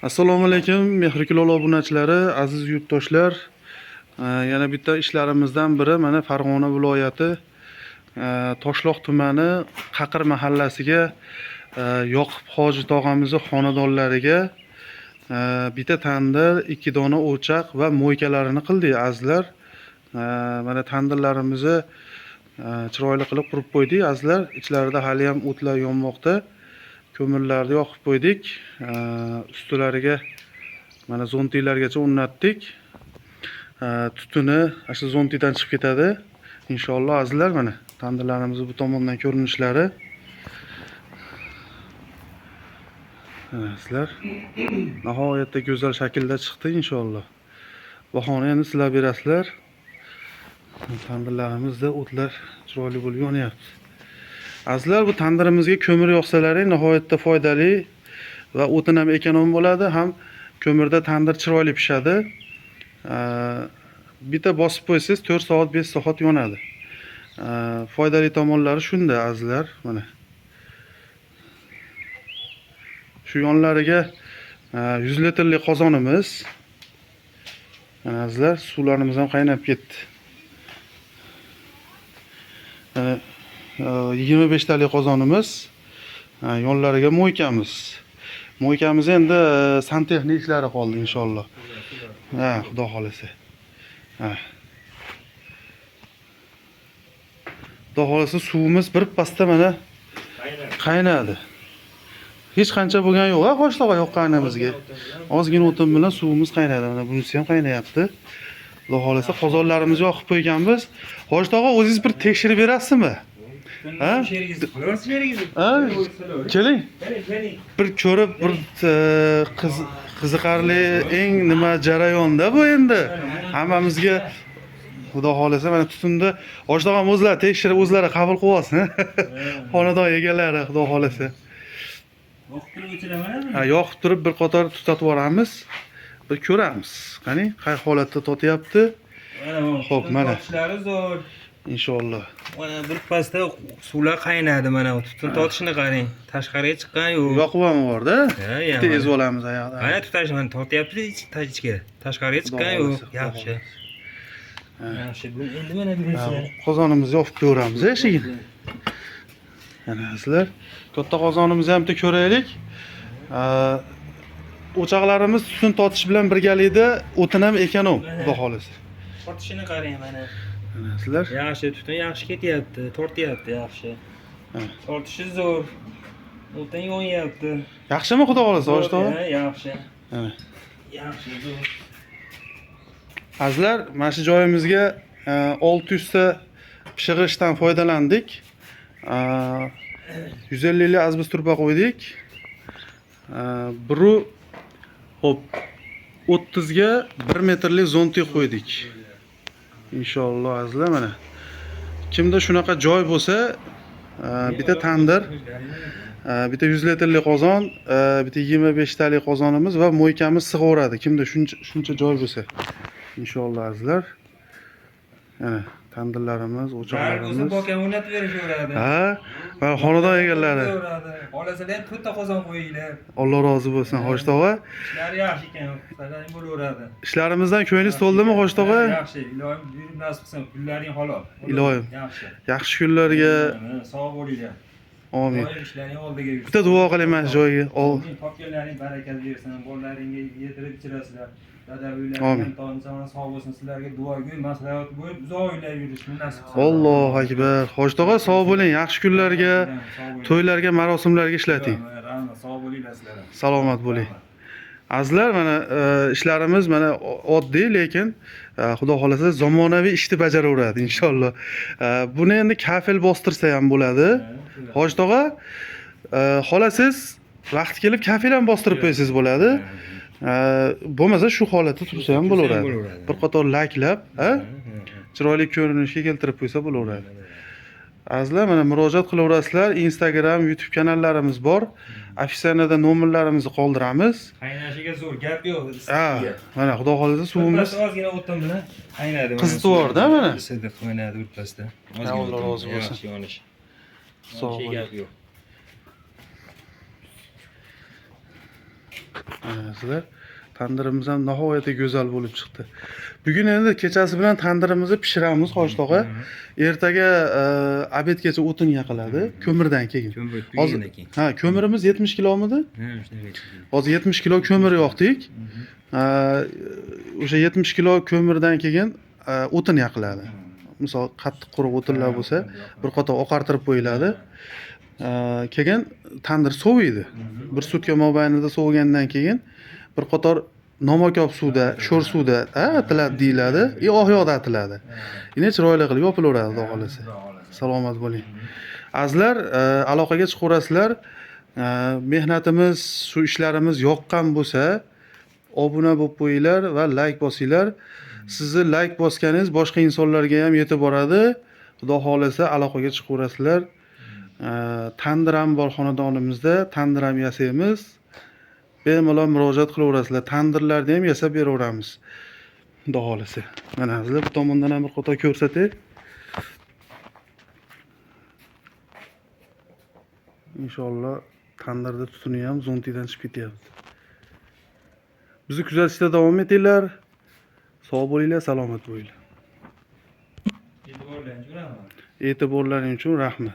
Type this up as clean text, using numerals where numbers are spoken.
Assalomu alaykum, Mehri Kulol obunachilari, aziz yurtdoshlar. Yana bitta ishlarimizdan biri mana Farg'ona viloyati Toshloq tumani Qaqir mahallasiga Yoqub hoji tog'amizni xonadonlariga bitta tandir, ikki dona o'choq va mo'ykalarini qildik, azizlar. Mana tandirlarimizni chiroyli qilib qurib qo'ydik, azizlar. Ichlarida hali ham o'tlar yonmoqda. Ko'mirlarni yoqib qo'ydik. Ustilariga mana zontiklargacha o'rnatdik. Tutuni ana shu zontikdan chiqib ketadi. Inshaalloh, azizlar, mana tandirlarimizni bu tomondan ko'rinishlari. Mana azizlar, nihoyatda go'zal shaklda chiqdi inshaalloh. Bahoni endi sizlar berasizlar. Tandirlarimizda o'tlar chiroyli bo'lib yonyapti. Azizlar, bu tandirimizga ko'mir yoqsalaring nihoyatda foydali va o'tin ham ekonom bo'ladi, ham ko'mirda tandir chiroyli pishadi. Bitta bosib qo'ysangiz 4 soat, 5 soat yonadi. Foydali tomonlari shunda, azizlar, mana. Shu yonlariga 100 litrli qozonimiz. Mana azizlar, suvlarimiz ham qaynab ketdi. Mana 25 talik qozonimiz, yonlariga mo'ykamiz. Mo'ykamiz endi santexnik ishlari qoldi inshaalloh. Ha, xudo xolasa. Ha. Xudo xolasa suvimiz bir pasda mana qaynadi. Hech qancha bo'lgani yo'q, ha, qo'shlog'a yoqqanimizga. Ozgina o'tin bilan suvimiz qaynadi. Mana bunisi ham qaynayapti. Xudo xolasa qozonlarimizni yoqib qo'yganmiz. Hoji tog'a, o'zingiz bir tekshirib berasizmi? Ha? Ha? Keling. Bir ko'rib, bir qiziqarli eng nima jarayonda bu endi. Hammamizga Xudo xolasa mana tutunda Hoji tog'am o'zlari tekshirib, o'zlari qabul qilib olsin. Xonadon egalari Xudo xolasa. Ha, yoqib turib bir qator tutatib yuboramiz. Bir ko'ramiz. Qani, qay holatda totyapti? Xo'p, mana. Tortishlari zo'r. Inshaalloh. Mana bir pasda suvlar qaynadi, mana tutun tortishini qarang. Tashqariga chiqqan yo'q. Yoqib ham yubordi. Ha, Bitta ezib olamiz oyog'ida. Mana tutash, mana tortyapti ichga. Tashqariga chiqqan yo'q. Yaxshi. Yaxshi. Bu endi mana bunisi. Qozonimizni yopib ko'ramiz eshigini. Mana azizlar, katta qozonimizni ham bitta ko'raylik. O'choqlarimiz tutun tortish bilan birgalikda o'tin ham ekonom, xudo xolasa. Tortishini qarang mana. Mana azizlar. Yaxshi, tutun yaxshi ketyapti, tortyapti yaxshi. Tortishi zo'r. O'tin yonyapti. Yaxshimi xudo xolasa, Hoji tog'a? Yaxshi. Mana. Yaxshi, zo'r. Azizlar, mana shu joyimizga 600 ta pishig'ishdan foydalandik. 150 lik azbis turba qo'ydik. Biru hop 30 ga 1 metrlik zontik qo'ydik. Inshaalloh azizlar, mana. Kimda shunaqa joy bo'lsa, bitta tandir, bitta 100 litrli qozon, bitta 25 talik qozonimiz va mo'ykamiz sig'averadi. Kimda shuncha joy bo'lsa. Inshaalloh azizlar. Mana tandirlarimiz, o'choqlarimiz. O'zi bokam o'rnatib berishaveradi. Ha, mana xonadon egalari. Xohlasalar ham to'rtta qozon qo'yinglar. Alloh rozi bo'lsin, Hoji tog'a. Ishlari yaxshi ekan, salaring bo'laveradi. Ishlarimizdan ko'nglingiz to'ldimi, Hoji tog'a? Yaxshi, iloyim buyurib nasib qilsin, pullaring halol. Iloyim. Yaxshi. Yaxshi kunlarga Sog' bo'linglar. Amin. Iloyim ishlaring oldiga yursin. Bitta duo qiling mana shu joyga. Amin. Topganlaring barakat bersin, bolalaringga yedirib ichirasizlar. Dada Amin. uylaring sog' bo'lsin, sizlarga duogo'y, maslahat bo'lib uzoq yillar yurishni nasib qilsin. Allohu akbar. Hoji tog'a, sog' bo'ling. Yaxshi kunlarga, to'ylarga, marosimlarga ishlating. Rahmat, sog' bo'linglar sizlar ham. Salomat bo'ling. Azizlar, mana ishlarimiz mana oddiy, lekin xudo xolasa zamonaviy ishni bajaraveradi inshaalloh. Buni endi kafel bostirsa ham bo'ladi. Hoji tog'a, xolasiz vaqti kelib kafel ham bostirib qo'ysangiz bo'ladi. Bo'lmasa shu holatda tursa ham bo'laveradi. Bir qator laklab, ha? Chiroyli ko'rinishga keltirib qo'ysa bo'laveradi. Azizlar, mana murojaat qilaverasizlar. Instagram, YouTube kanallarimiz bor. Ofitsialda nomerlarimizni qoldiramiz. Qaynashiga zo'r, gap yo'q. Ha, mana xudo xolasa suvimiz ozgina o'tin bilan qaynadi. Qizitib yubordi, mana. Isidi qaynadi o'rtasida. Alloh rozi bo'lsin. Yaxshi yonish. Sog' bo'ling. Gap yo'q. Mana sizlar, tandirimiz ham nihoyatda go'zal bo'lib chiqdi. Bugun endi kechasi bilan tandirimizni pishiramiz, Hoji tog'a. Ertaga обед gacha o'tin yoqiladi, ko'mirdan keyin. Ko'mir Hozir tugagandan keyin. Ha, ko'mirimiz 70 kilomidi? Ha, shunaqa. Hozir 70 kilo ko'mir yoqdik. O'sha 70 kilo ko'mirdan keyin o'tin yoqiladi. Misol, qattiq quruq o'tinlar bo'lsa, bir qator oqartirib qo'yiladi. Keyin tandir soviydi. Bir sutka mobaynida sovigandan keyin bir qator namokob suvda, sho'r suvda atiladi deyiladi. И oq yog'da atiladi. Endi chiroyli qilib yopilaveradi, xudo xohlasa. Salomat bo'ling. Azizlar, aloqaga chiqaverasizlar. Mehnatimiz, shu ishlarimiz yoqqan bo'lsa, obuna bo'lib qo'yinglar va layk bosinglar. Sizni layk bosganingiz boshqa insonlarga ham yetib boradi. Xudo xohlasa, aloqaga chiqaverasizlar. Tandir ham bor xonadonimizda, tandir ham yasaymiz. Bemalol murojaat qilaverasizlar. Tandirlarni ham yasab beraveramiz. Xudo xohlasa. Mana, azizlar, bu tomondan ham bir qator ko'rsatay. Inshaalloh, tandirda tutuni ham zontiydan chiqib ketyapti. Bizni kuzatishda davom etinglar. Sog' bo'linglar, salomat bo'linglar. E'tiborlaring uchun rahmat. E'tiborlaring uchun rahmat.